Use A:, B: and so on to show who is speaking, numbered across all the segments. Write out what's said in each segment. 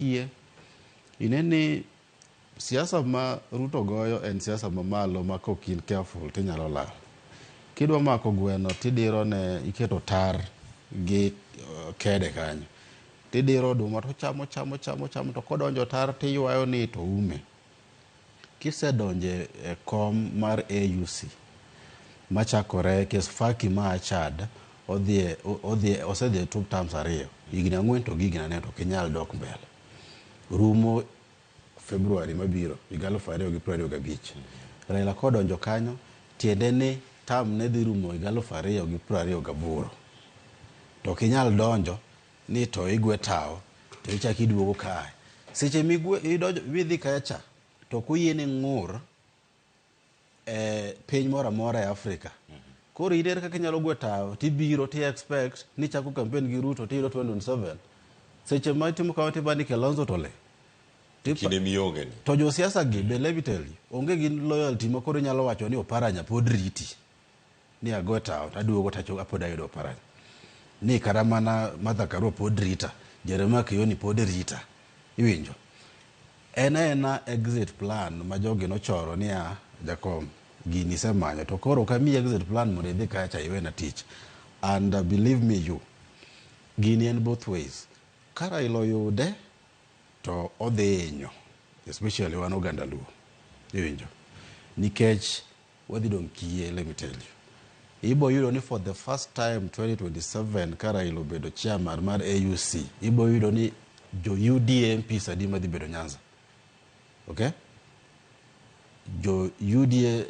A: Kiye. Ine ni siasa ma Ruto goyo en siasa mamalo ma kok in careful tinyalo lal. Kidwa mako gweno tidiro ne iketo tar gi kede kanyo. Tidiro oduma to chamo chamo chamo chamo to kodonjo tar tiywayo ni to ume. Kisedonje e kom mar AUC machakore kes Faki ma Chad odhi odhi osedhi e two terms ariyo higni ang'wen to gi higni ang'wen to ok inyal dok mbele. Rumo February mabiro higa 2025. Raila kodonjo kanyo tiende ni term ne dhi rumo higa 2028. To ok inyal donjo ni to igwe tawo to ichak iduogo kae. Seche migwe idonjo midhi kacha cha to ok oyieni ng'ur e piny moro amora e Afrika. Koro in ere kaka inyalo gwe tawo tibiro ti expect ni chako campaign gi Ruto tiyudo 2027. Seche ma itimo kamano tipani Kalonzo to le.
B: Kinde mionge ni.
A: To josiasa gi be let me tell you, onge gi loyalty ma koro inyalo wacho ni Oparanya pod riti. Ni ago tawo to aduogo to apod ayudo Oparanya. Ni kata mana Martha Karua pod rita, Jeremiah Kioni pod rita. Iwinjo? En aena exit plan ma jogi nochoro niya, Jakom, gini isemanyo to koro ok amiyi exit plan mondo idhi kacha iwena tich. And believe me you, gini en both ways. Ka Raila oyude to odhi hinyo, especially wan oganda Luo. Iwinjo? Nikech wadhi dong' kiye, let me tell you. Ibo yudo ni for the first time 2027 ka Raila obedo chairman mar AUC, ibo yudo ni jo UDA MPs adi madhi bedo Nyanza. Okay? Jo UDA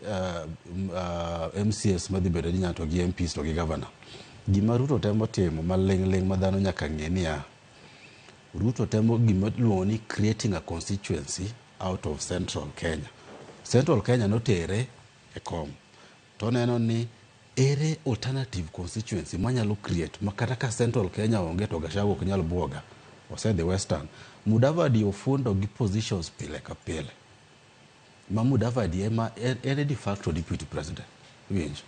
A: MCAs madhi bedo Nyanza to gi MPs to gi governor. Gima Ruto temo timo maling' ling' ma dhano nyaka ng'e niya, Ruto temo gima iluongo ni creating a constituency out of Central Kenya. Central Kenya notere e kom. To oneno ni ere alternative constituency manyalo create ma kata ka Central Kenya onge to Gachagua ok nyal buoga. Osedhi Western. Mudavadi ofundo gi positions pile ka pile. Ma Mudavadi ema en e de facto deputy president. Iwinjo?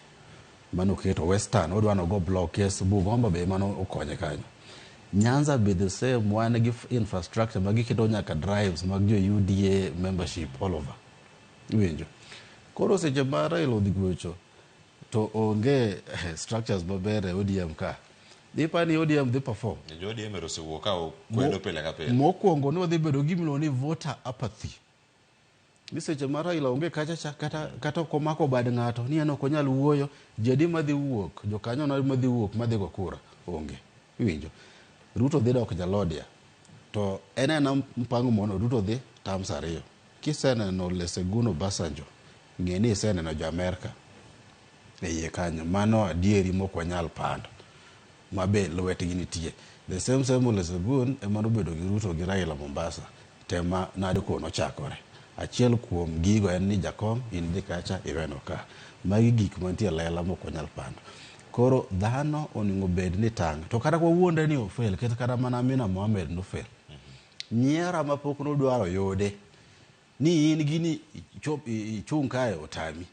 A: Mano oketo Western odwa nogo block yes Bungoma be ema okonye kanyo. Nyanza be the same wan gi infrastructure ma giketo nyaka drives mag jo UDA membership all over. Iwinjo? Koro seche ma Raila odhi gocho to onge structures maber e ODM ka. Ipa ni ODM dhi perform.
B: Jo ODM ero osewuok ka okwedo pile ka pile.
A: Mokwongo ni wadhi bedo gi gimiluongo ni voter apathy. Ni seche ma Raila onge kacha cha kata kata ok omako bad ng'ato ni en ok onyal wuoyo, ji adi madhi wuok, jokanyo no madhi wuok madhi go kura onge. Iwinjo? Ruto dhi dok Jalodia. To en ena mpango mondo Ruto dhi terms ariyo. Kiseneno Olusegun Obasanjo, ng'e ni iseneno jo Amerka e iye kanyo. Mano adieri mok wanyal pando. Ma be lwetgi nitie. The same same Olusegun ema nobedo gi Ruto gi Raila Mombasa. Tema NADCO nochakore. Achiel kuom gigo en ni jakom in dhi kacha iwenwa ka. Magi gik mantie lela mok wanyal pando. Koro dhano onego bed ni tang'. To kata kwawuondre ni ofail, ket kata mana Amina Mohamed nofail. Nyiera mapok nodwaro yude ni in gini ichop ichung' kae otami.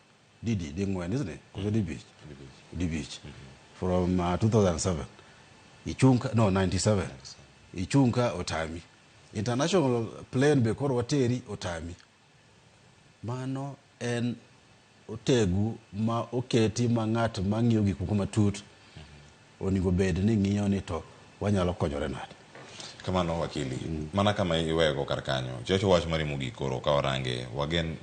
A: Didi, ding'wen, isn't it? Koso dibich? Dibich. From 2007. Ichung' ka, no, 97. Ichung' ka otami. International plane be koro wateri otami. Mano en otegu ma oketi ma ng'at ma ng'iyo gik moko matut onego bed ni ng'iyo ni to wanyalo konyore nade.
B: Kamano wakili, mana kama iwego kar kanyo, chocho wach mari mogik koro ka warange, wagen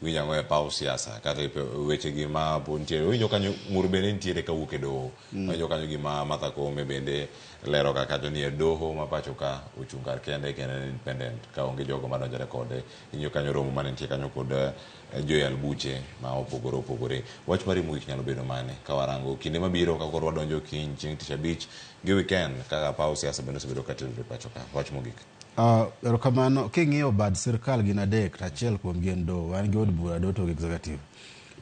B: winjo ang'o e paw siasa kata e weche gi ma pod nitiere. Winjo kanyo ng'ur bende nitiere kawuok e doho. Winjo kanyo gima Martha Koome bende lero ka kacho ni e doho ma pacho ka ochung' kar kende kendo en independent ka onge jogo madonjore kode. Winjo kanyo romo mane nitie kanyo kod joyal buche ma opogore opogore. Wach mari mogik nyalo bedo mane ka warango kinde mabiro ka koro wadonjo kiny chieng' tich abich gi weekend kaka paw siasa bende osebedo ka terore pacho ka. Wach mogik.
A: Erokamano. King'iyo bad sirkal gin adek to achiel kuom gi en doho. Wan gi od bura, doho to gi executive.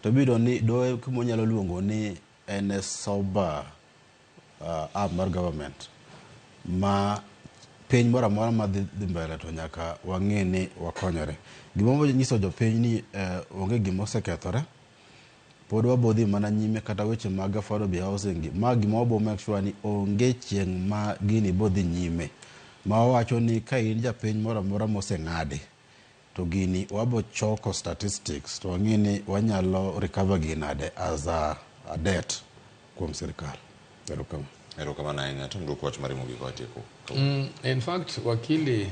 A: To ibiro ni doho kuma wanyalo luongo ni en e sober arm mar government ma piny moro amora madhi dhi mbele to nyaka wang'e ni wakonyore. Gima nyiso jopiny ni onge gima osekethore. Pod wabo dhi mana nyime kata weche mag affordable housing gi. Ma gima wabo make sure ni onge chieng' ma gini bo dhi nyime. Ma wawacho ni ka in japiny moro amora moseng'adi to gini wabo choko statistics to wang'e ni wanyalo recover gini nade as a debt kuom sirikal. Erokamano.
B: Erokamano ahinya. Tom dwok wach mari mogik watieko.
C: In fact, wakili